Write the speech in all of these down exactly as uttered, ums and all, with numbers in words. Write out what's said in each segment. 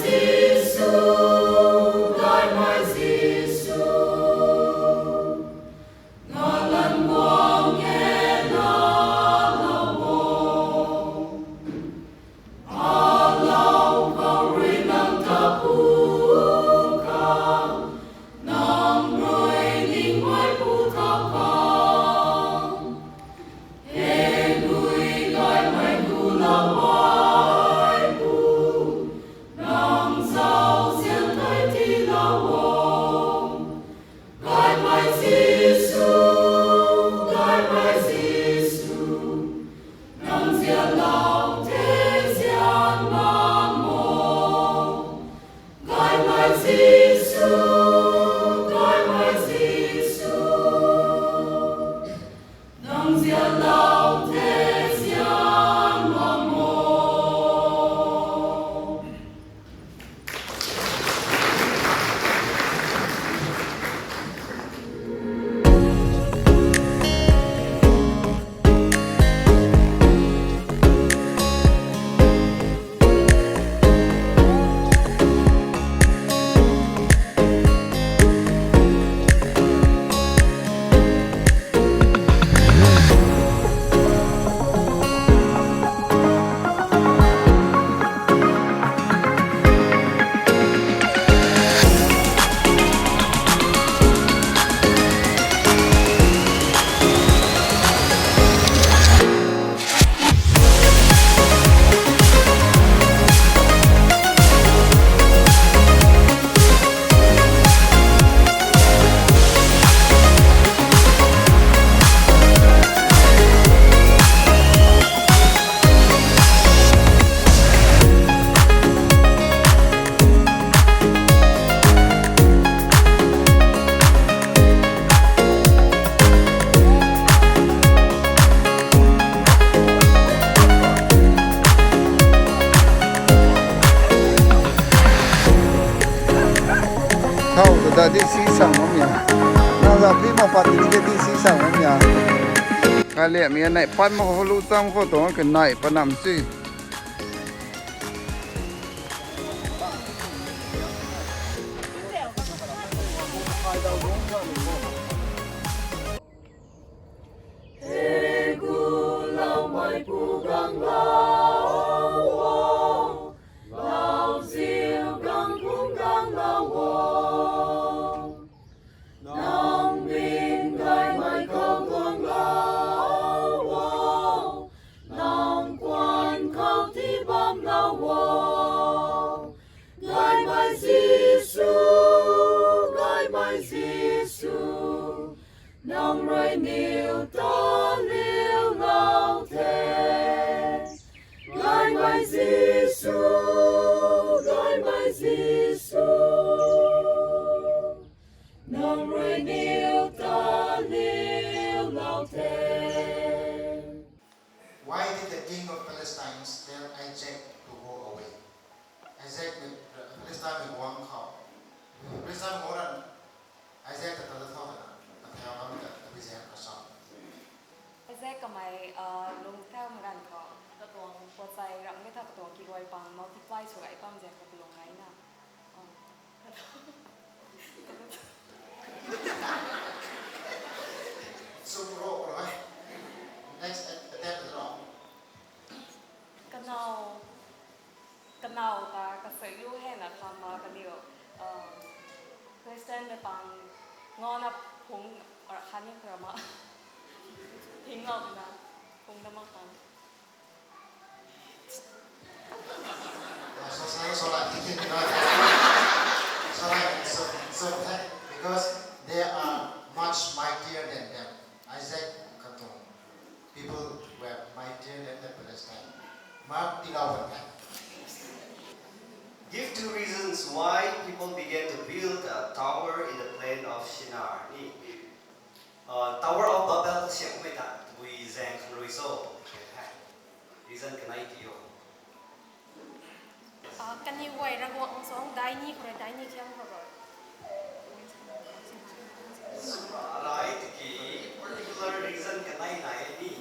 Jisu, Gaymei Jisu, nalan guang e na lou o. Alou khou rui nang ta pu khang, nang rui ningmei pu ta khang. Hei nui gaymei gu lou ai pu, nang zauzian tei ti lou o. Gaymei Jisu, Gaymei Jisu, nang zianlou the zian bam o. Gaymei Jisu, Gaymei Jisu, nang zianlou the zian bam o. Thau ta da di si sang mam ya. Nang za pi ma pat di di si sang mam ya. Kaliam ya nai pan ma khou lu tam khou tuang ka nai panam si. Hei gu loumei pu guang lou o, lauziu guang kum guang lou o. Nang min gaymei khou guang lou o, nang kuan khou tii bam lou o. Gaymei Jisu, Gaymei Jisu, nang rui niw ta liu lou the. Gaymei Jisu, Gaymei Jisu, nang rui niw ta liu lou the. Why did the king of Palestine tell Isaac to go away? Isaac mei Palestine mei guang khou, Palestine mei guang ran Isaac ta tala thau na, kathau kam ta kabi zan ka sa. Isaac kamei lung thau magan khou katuang puatsai ram mei tha katuang kiruai pang multiply sw gay pam zan ka lung gay na. Sumro rai. Next attempt ro. Kanau, kanau ta kasei lu hei na khama kaniw Christian mei pang ngana phung khat ni khrama. Thing lou na phung na mak khang. So, so, so, like, thinking, right? So, like, so, so, because they are much mightier than them. Isaac katuang people were mightier than the Palestine. Mark tilou kan hai. Give two reasons why people began to build a tower in the plain of Shinar. Ni, uh, Tower of Babel ta siam mei ta tabui zaeng khang rui so. Reason kanei ti o. Ah, kaniw guay Ravguangc song dai ni khou rui, dai ni khiam khou rui. Rai tiki particular reason kanei nai ni.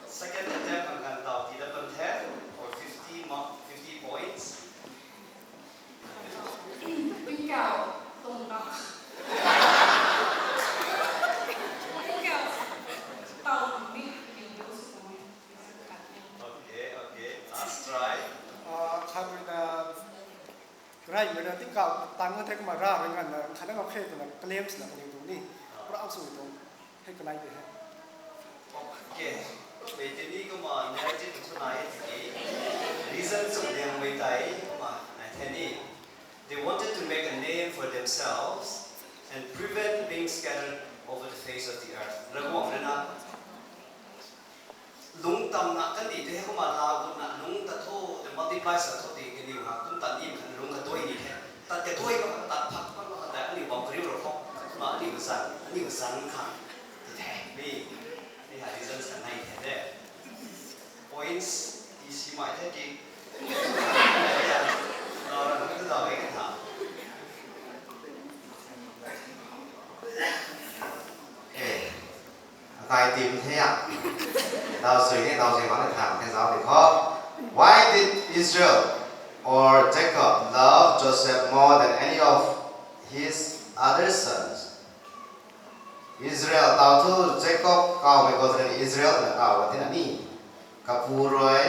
Second attempt ang kan tau ti da pan the for fifty mark, fifty points. Rai mei na tingkauh tang na the kumna ra rui nganvna khatna ngam khe twna claims na kaniw tuang ni. Pura sw tuang. Hei kanai de he. Okay. Mei tei ni kumna narrative tu nai e tiki. Reason sw liang mei tei kumna nai the ni. They wanted to make a name for themselves and prevent being scattered over the face of the earth. Ravguangc rui na lungc tam na kandih tei hei kumna laa gutna lungc ta tho, te multiply sa tho ti kaniw ha kum tan ni khat lungc katuai ni the. Tat katuai ma khat, tat phak ma khat, tat aniu bam kariu ro khou, kumna aniu zan, aniu zan kha. Ti the, mi, mi ha reasons kan nai the de. Points, ti si mai the ki. Ya, lau ra tu dau e ka tha. Eh, akai tim the ya. Dau sui ni, dau sui mak na tham the zau di kho. Why did Israel or Jacob love Joseph more than any of his other sons? Israel tau thu Jacob kawmei khou tei Israel twna kaw ka tina ni. Kapu rui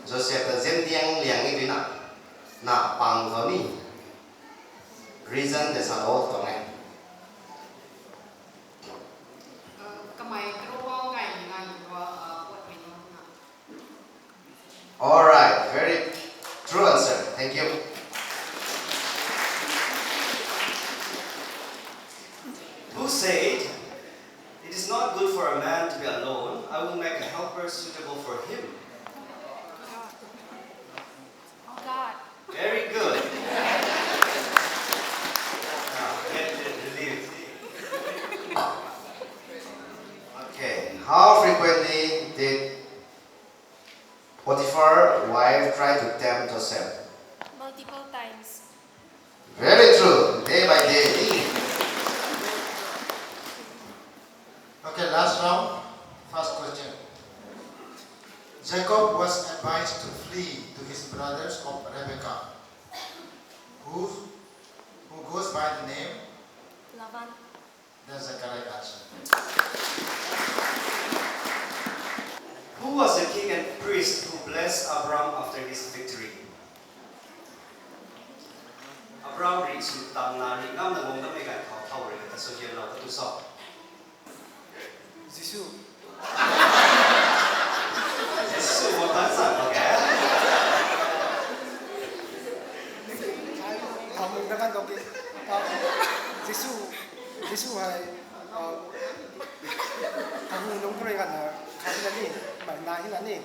Joseph ta zem diang liang ni twna na pang tho ni. Reason de sa lo tuang e. Kamei karo bam gay nai tua, uh, puat mei na. All right, very true answer. Thank you. Who said, "It is not good for a man to be alone. I will make a helper suitable for him"? Oh, God. Very good. Ah, get the relief. Okay, how frequently did Potiphar's wife try to tempt Joseph? Multiple times. Very true. Day by day. Okay, last round. First question. Jacob was advised to flee to his brothers of Rebekah, who, who goes by the name Laban. That's the correct answer. Who was the king and priest who blessed Abraham after his victory? Abraham rih sw tangna rih ngamna guang damei ganv khou thau rui ta suaihiamlou ka tu sa? Jisu. Jisu mo tan san lo ke? Ai, thamung da kan dok ki. Ah, Jisu, Jisu hei, ah, kahu nung khrui kan na, khat na ni, mai na hi na ni,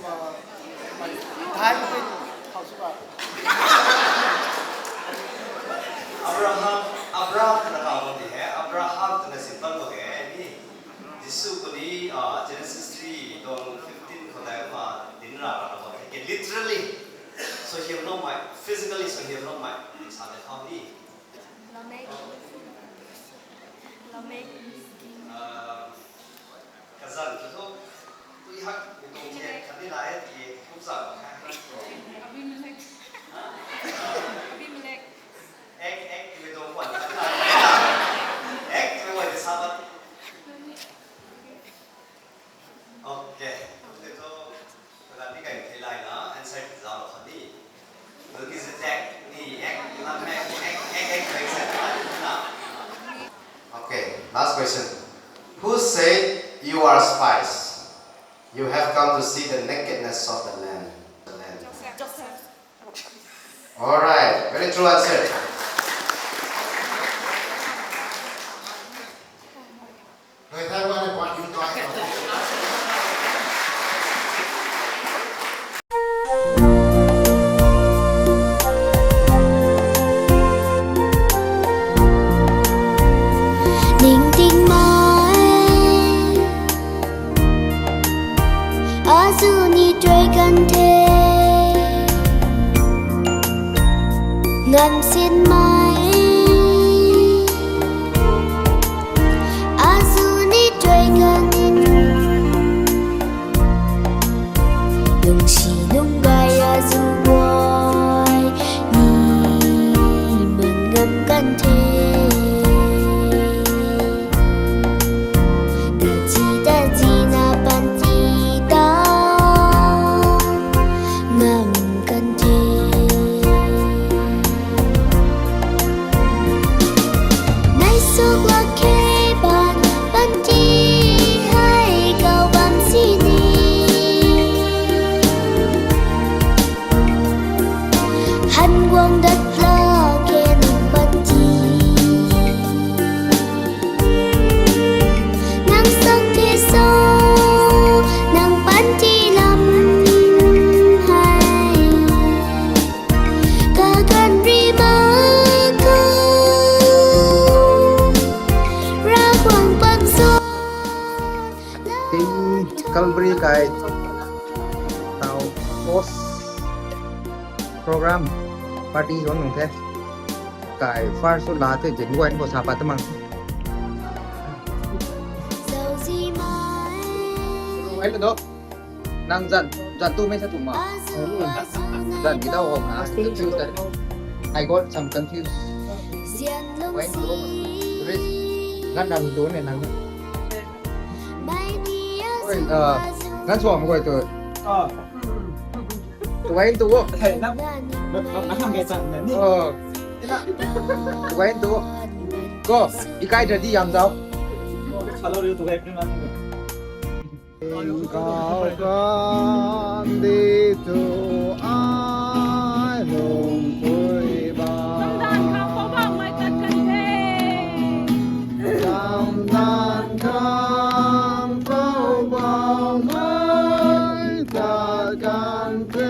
ma, mai, thai ko ni, hau su ba. Abraham, Abraham na ka mo ni he, Abraham na simple mo ke ni. Jisu khou ni, ah, Genesis three tuang fifteen khou tei kumna dinc ra ra lo ke, literally suaihiamloumei, physically suaihiamloumei sa de khou ni. Lamek. Lamek. Ah, kazanc tu thu, tui hak mi tuang thiak khatni la e ti kum sa bam kha. Abimelek. Ha? Abimelek. Ek, ek, mi tuang kwan khat na. Ek, mi tuang kwan khat na. Okay. Kum tei thu, kaganv ni kai thei layna answer ti zauc lou khat ni. Melchizedek ni ek, Lamek ek, ek, ek, ek, ek, na. Okay, last question. Who said, "You are spies. You have come to see the nakedness of the land." The land. Joseph. Joseph. All right, very true answer. Rui thai wan e point you guys. Ning ting mai, azu ni trui kan the. Ngan sin mai, azu ni trui kan. Lungsi lung gay azu guay ni man ngam kan the. Tachi tachi na panty ta ngam kan the. Kai tau post program party zon nung the. Kai first la the jin wan ko sa pat mang. Ai lo do. Nang zan, zan tu mei sa tu ma. Zan ki dau hom na. Confused. I got some confused. Why do? Zan nang tu ne nang. Oi, ah, ngan suam koi tu. Ah. Tu wai tu wo. Hey, na, na, na, na, na, na, na, na. Oh. Tu wai tu wo. Ko, ikai jadi yam zau. Hello, you tu wai, na, na, na. Kau kan di tu ai lung pui ba. Lamdan khang pou bau mai tat kan the. Lamdan khang pou bau mai tat kan the.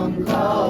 Bam khou